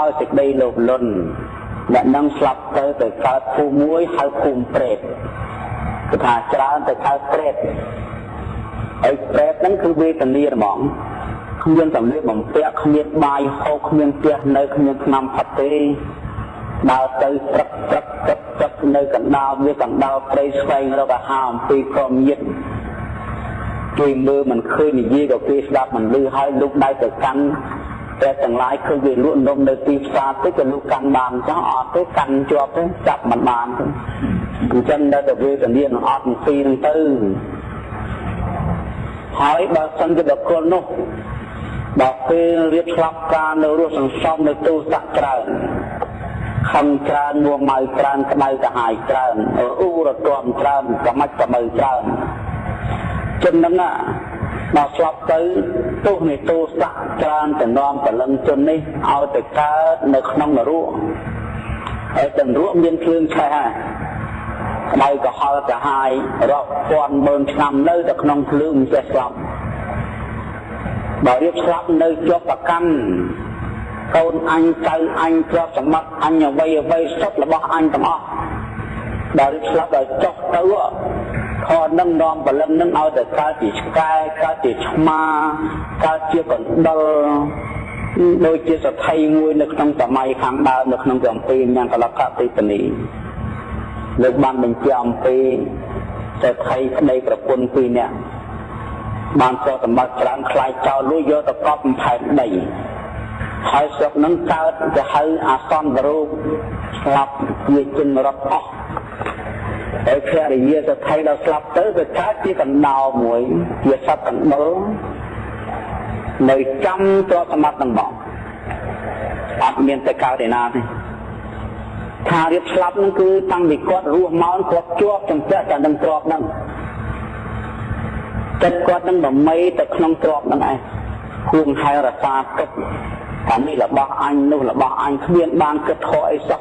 យសេចក្តីលោភលន់ អ្នកនឹងស្លាប់ទៅទៅកើតភូមិមួយហៅភូមិប្រេត គឺថាច្រើនទៅកើតប្រេត ហើយប្រេតហ្នឹងគឺវេទនាហ្មង គ្មានសម្លៀកបំពាក់ គ្មានបាយហូប គ្មានផ្ទះនៅ គ្មានថ្នាំផឹកទេ ដើរទៅព្រឹកព្រឹកព្រឹកព្រឹក នៅកណ្ដាលវាកណ្ដាលព្រៃ ស្វែងរកអាហារអំពីក្រុមញាតិ គេមើលមិនឃើញ និយាយក៏គេស្ដាប់មិនឮ ហើយលូកដៃទៅកាន់តែទាំងឡាយ ឃើញវាលក់នំនៅទីផ្សារតិចក៏លូកកាន់បានចោះ អត់ទេ កាន់ជាប់ទេ ចាប់មិនបានទេ អញ្ចឹងនៅតែវេទនានឹងអត់ពីនឹងទៅ។ ហើយបើសិនជាបុគ្គលនោះ ដល់ពេលរៀបស្លាប់ការនៅរស់សន្សំនៅទូស័កច្រើន ខំច្រើន មួម៉ៅច្រើន ក្តៅកាហាយច្រើន អ៊ូរទាំច្រើន កម៉ាច់កមើច្រើន ជនហ្នឹងដល់ស្លាប់ទៅ ទោសនៃទោសៈច្រើនទៅនាំព្រលឹងជននេះឲ្យទៅកើតនៅក្នុងនរក ហើយទៅនរកមានភ្លើងឆេះ ហើយក្តៅក្រហល់កាហាយរាប់ពាន់ម៉ឺនឆ្នាំ នៅតែក្នុងភ្លើងមិនចេះស្លាប់។ បើរៀបស្លាប់នៅជាប់ប្រកាន់កូនអញ ចៅអញ ទ្រព្យសម្បត្តិអញ អ្វីអ្វីសុទ្ធរបស់អញទាំងអស់ ដល់រៀបស្លាប់ដល់ចុះទៅ ខនឹងនាំព្រលឹងនឹងឲ្យទៅកើតជាឆ្កែ កើតជាឆ្មា កើតជាកណ្ដុរ ដូចជាសថីមួយនៅក្នុងសម័យខាងដើម នៅក្នុងកម្ពីញ៉ាំកលកតិបនី លើកបានបញ្ជាក់អំពីសថីប្តីប្រពន្ធពីរនាក់ បានទ្រព្យសម្បត្តិច្រើន ខ្លាចចោលលួចយកទៅកប់ផែនដី ហើយស្រុកនឹងកើតទៅហៅអាសន្នរូប ស្លាប់ជាជនរត់អស់ ហើយភរិយាសថីដល់ស្លាប់ទៅ វាកើតជាកណ្ដោមួយ ជាសត្វកណ្ដុរ នៅចាំទ្រព្យសម្បត្តិនឹងមក អត់មានទៅកើតឯណាទេ។ ថារៀបស្លាប់នឹងគឺតាំងពីគាត់រស់មក គាត់ជាប់ជំពាក់តែនឹងទ្រព្យហ្នឹង ចិត្តគាត់នឹងបមីទៅក្នុងទ្រព្យហ្នឹងឯង ហួងហែរសាទុកអានេះរបស់អញ នោះរបស់អញ គ្មានបានគិតធေါ်អីសោះ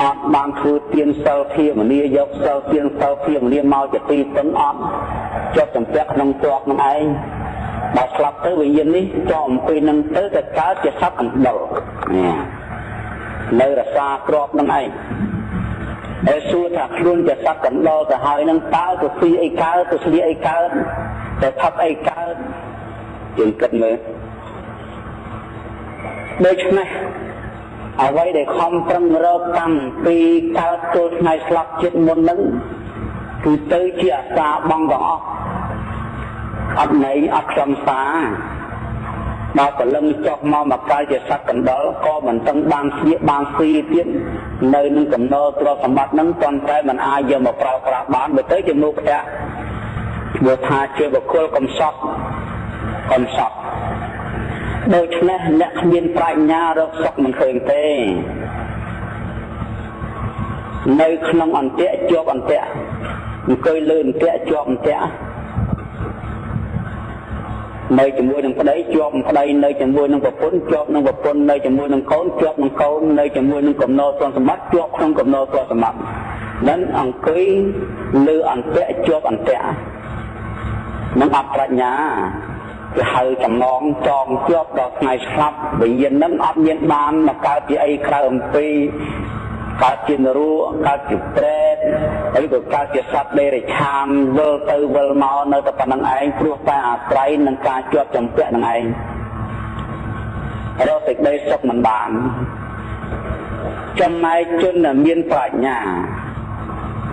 អត់បានធ្វើទានសិលធាមនី យកសិលទានសិលធាមនីមកជាទីពឹង អត់ជាប់ចម្ពាក់ក្នុងទ្រព្យនឹងឯង ដល់ស្លាប់ទៅវិញ្ញាណនេះចោអំពីនឹងទៅទៅកើតជាសត្វកណ្ដុរនេះ នៅរសាទ្រព្យនឹងឯង។ ហើយសួរថាខ្លួនជាសត្វកណ្ដុរទៅហើយនឹង តើទៅស៊ីអីកើត ទៅស្លៀកអីកើត ទៅផឹកអីកើត? យើងគិតមើល។ ដូច្នេះអ្វីដែលខំប្រឹងរកតាំងពីកើតទល់ថ្ងៃស្លាប់ជាតិមុននឹង គឺទៅជាអាសាបងទាំងអស់ អត់ន័យអត់ខ្លឹមសារ។ ដល់ព្រលឹងចុះមកមកកើតជាសត្វកណ្ដុរ ក៏មិនទាំងបានស្លៀកបានស៊ីទៀត នៅនឹងកំណោទ្រព្យសម្បត្តិនឹង ប៉ុន្តែមិនអាចយកមកប្រើប្រាស់បាន បើទៅជាមុខៈ បើថាជាបុគ្គលកំសត់កំសត់។ ដូច្នេះអ្នកគ្មានប្រាជ្ញារកសុខមិនឃើញទេ នៅក្នុងអន្ទាក់ជាប់អន្ទាក់ អង្គុយលើអន្ទាក់ជាប់អន្ទាក់ នៅជាមួយនឹងប្តីជាប់ប្តី នៅជាមួយនឹងប្រពន្ធជាប់នឹងប្រពន្ធ នៅជាមួយនឹងកូនជាប់នឹងកូន នៅជាមួយនឹងកំណោទ្រព្យសម្បត្តិជាប់ក្នុងកំណោទ្រព្យសម្បត្តិ នឹងអង្គុយលើអន្ទាក់ជាប់អន្ទាក់ នឹងអត់ប្រាជ្ញា គេហៅចំណងចងជាប់ដល់ថ្ងៃស្លាប់។ វិញ្ញាណនឹងអត់មានបានមកកើតជាអីក្រៅអំពីកើតជានរក កើតជាប្រេត ឬក៏កើតជាសត្វដេរិឆាន វិលទៅវិលមកនៅតែប៉ុណ្្នឹងឯង ព្រោះតែអាស្រ័យនឹងការជាប់ចម្ពាក់នឹងឯង រកសេចក្តីសុខមិនបាន។ ចំណែកជនដែលមានប្រាជ្ញា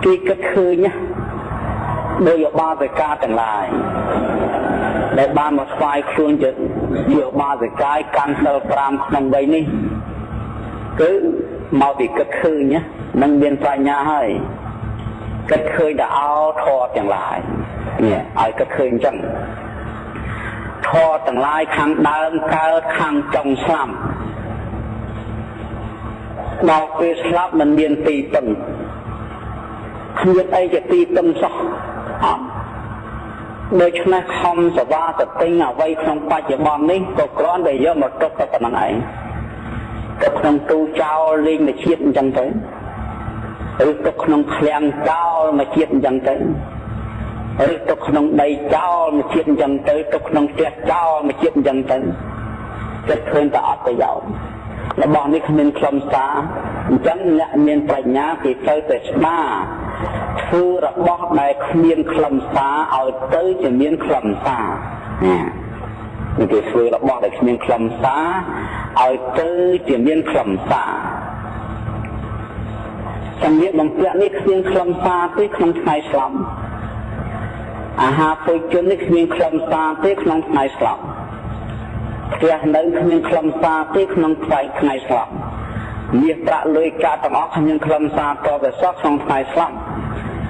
គេគិតឃើញណា ដោយឧបាសិកាទាំងឡាយដែលបានមកស្វែងខ្លួនជាឧបាសិកាកាន់សិល5ក្នុងវ័យនេះ គឺមកពីគិតឃើញនឹងមានប្រាជ្ញា ហើយគិតឃើញដល់អោធរទាំងឡាយនេះ ឲ្យគិតឃើញអញ្ចឹង ធរទាំងឡាយខាងដើមកើត ខាងចុងស្លាប់ ដល់ពេលស្លាប់មិនមានទីពឹង គ្មានអីជាទីពឹងសោះ អត់។ ដូច្នេះខំសវាទៅទិញអ្វីក្នុងបច្ចុប្បន្ននេះ ក៏គ្រាន់តែយកមកទុកតែប៉ុណ្្នឹងឯង ទុកក្នុងទូចោលលេងមួយជាតិអញ្ចឹងទៅ ឬទុកក្នុងឃ្លាំងចោលមួយជាតិអញ្ចឹងទៅ ឬទុកក្នុងដីចោលមួយជាតិអញ្ចឹងទៅ ទុកក្នុងផ្ទះចោលមួយជាតិអញ្ចឹងទៅ គិតឃើញតែអត់ប្រយោជន៍។ របស់នេះគ្មានខ្លឹមសារ អញ្ចឹងអ្នកមានប្រាជ្ញាគេត្រូវតែស្ដារ ធ្វើរបស់ដែលគ្មានខ្លឹមសារឲ្យទៅជាមានខ្លឹមសារ ណា គេធ្វើរបស់ដែលគ្មានខ្លឹមសារឲ្យទៅជាមានខ្លឹមសារ។ សម្លៀកបំពាក់នេះគ្មានខ្លឹមសារទេក្នុងថ្ងៃស្លាប់ អាហារពុជជននេះគ្មានខ្លឹមសារទេក្នុងថ្ងៃស្លាប់ ផ្ទះនៅគ្មានខ្លឹមសារទេក្នុងថ្ងៃស្លាប់ មាសប្រាក់លុយកាក់ទាំងអស់គ្មានខ្លឹមសារតទៅសោះក្នុងថ្ងៃស្លាប់។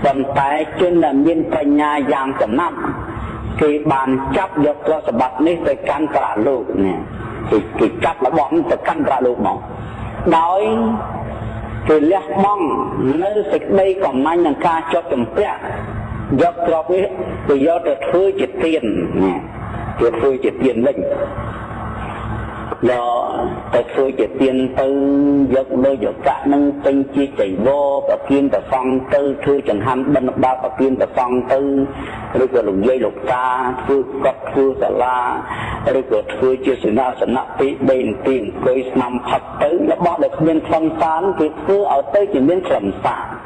ប៉ុន្តែជនដែលមានបញ្ញាយ៉ាងចំណាប់ គេបានចាប់យកទ្រព្យសម្បត្តិនេះទៅកាន់ប្រាក់លោក នេះគេចាប់របស់នេះទៅកាន់ប្រាក់លោកមក ដោយគេលះបង់នៅសេចក្តីកំណាញ់នឹងការជាប់ចម្ពាក់ យកទ្រព្យនេះទៅយកទៅធ្វើជាទាន គេធ្វើជាទានវិញ យកទៅធ្វើជាទានទៅ យកលុយយកកាក់នឹងពេញជាចៃវរប្រគៀនប្រសង់ទៅ ធ្វើចង្ហាន់បិណ្ឌបាតប្រគៀនប្រសង់ទៅ ឬក៏លោកយាយលោកតា ធ្វើកត់ធ្វើសាលា ឬក៏ធ្វើជាសេនាសនៈ ពី3 ទីអង្គុយស្នាមផឹកទៅ។ របស់ដែលគ្មានខ្លឹមសារគេធ្វើឲ្យទៅជាមានខ្លឹមសារ។